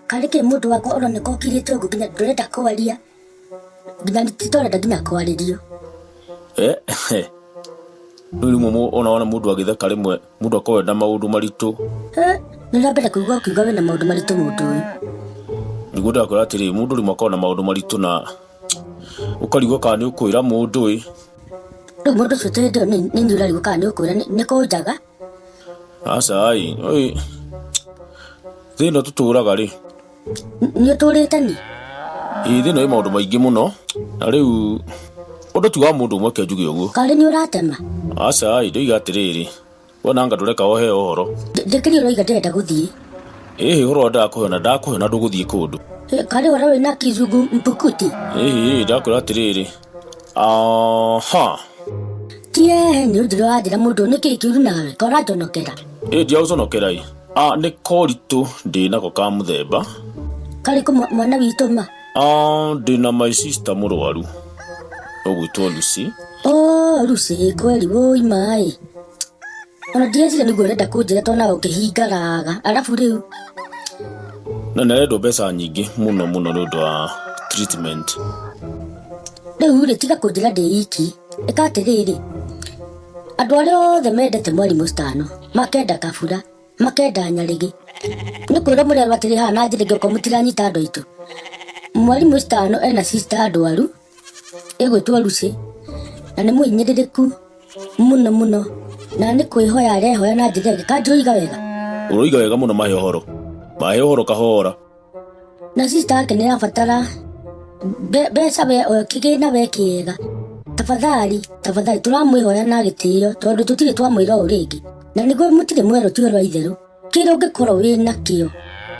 Karĩ kĩ mũndũ wakwa ũroneka ũkirĩte ũguo nginya ndũrenda kwaria, nginya tũrenda nginya kwarĩrio. Eh, rĩu rĩmwe ona wona mũndũ agĩtheka rĩmwe mũndũ akoragwo ena maũndũ maritũ. Eh, nĩ ndambere kũigua ũkiuga wĩna maũndũ maritũ mũndũ ũyũ. Nĩguo ndakwĩra atĩrĩ, mũndũ rĩmwe akoragwo na maũndũ maritũ na ũkarigwo kana nĩ ũkwĩra mũndũ ĩ. Rĩu mũndũ ũcio tĩ hĩndĩ ĩyo nĩ niĩ ũrarigwo kana nĩ ũkwĩra nĩ kũnjaga. Aca ĩ, ĩ thĩ ĩno tũtũraga rĩ. Nĩ ũtũrĩte ni? Ĩ thĩ ĩno ĩ maũndũ maingĩ mũno na rĩu ũndũ ti wa mũndũ ũmwe ke njuge ũguo. Karĩ nĩ ũratema? Aca ĩ, ndoiga atĩrĩrĩ, we nanga ndũreka ũheo ũhoro. Ndĩkĩrĩ ũroiga ndĩrenda gũthiĩ. Ĩhĩ ũhoro ũrĩa ndakũhe na ndakũhe na ndũgũthiĩ kũndũ. Karĩ ũhoro wĩna kizungu mpukuti? Ĩhĩ ndakwĩra atĩrĩrĩ, aha. Tie nĩ ũnjĩre wanjĩra mũndũ nĩ kĩĩ kĩũru nawe ka ũranjonokera. Ĩ ndiagũconokera ĩ. Ah, nĩ koritũ ndĩ nako ka mũthemba. Karĩ kũ mwana witũ ma? Ah, ndĩ na my sister mũrwaru ũgwĩtwo Lucy. Oh, Lucy kweli woi maĩ. Ona ndiecire nĩguo ũrenda kũnjĩra tondũ nawe ũkĩhingaraga. Arabu rĩu Na nĩ arendwo mbeca nyingĩ mũno mũno nĩ ũndũ wa treatment. Rĩu rĩ tiga kũnjĩra ndĩ iki. Ĩka atĩrĩrĩ, andũ arĩa othe mendete mwarimũ Stano, makenda Kabura, makenda Nyarĩgĩ, nĩ kwĩrwo mũrerwo atĩrĩ haha na njĩra ĩngĩ okorwo mũtiranyita andũ aitũ. Mwarimũ Stano ena sister ndwaru ĩgwĩtwo Lucy na nĩ mũhinyĩrĩrĩku mũno mũno na nĩ kwĩhoya arehoya na njĩra ĩngĩ. Kana ndĩroiga wega? Ũroiga wega mũno mahe ũhoro. Mahe ũhoro kahora. Na sister yake nĩ arabatara mbeca we o kĩgĩna we kĩega. Tafadhali, tafadhali tũramwĩhoya na gĩtĩo tondũ tũtirĩ twamwĩra ũũ rĩngĩ. Na nĩguo mũtirĩ mwerũ ti ũhoro wa itherũ. Kĩrĩa ũngĩkorwo wĩ nakĩo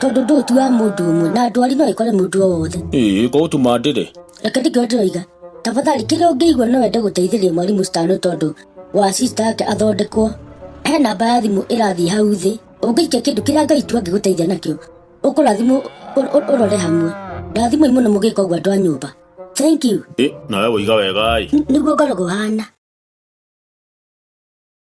tondũ ndũũ ti wa mũndũ ũmwe na ndwari no ĩkore mũndũ o wothe. Ĩĩ ko ũtuma ndĩre. Reke ndikĩo ndĩroiga. Tafadhali kĩrĩa ũngĩigua no wende gũteithĩrĩria mwarimũ Stano tondũ wa sister yake athondekwo. He namba ya thimũ ĩrathiĩ hau thĩ. Ũngĩikia kĩndũ kĩrĩa Ngai tu angĩgũteithia nakĩo. Ũkũrathimwo ũrore hamwe. Rathimwoi mũno mũgĩka ũguo andũ a nyũmba. Thank you. Ĩ nawe woiga wega ĩ. Nĩguo ngoragwo hana.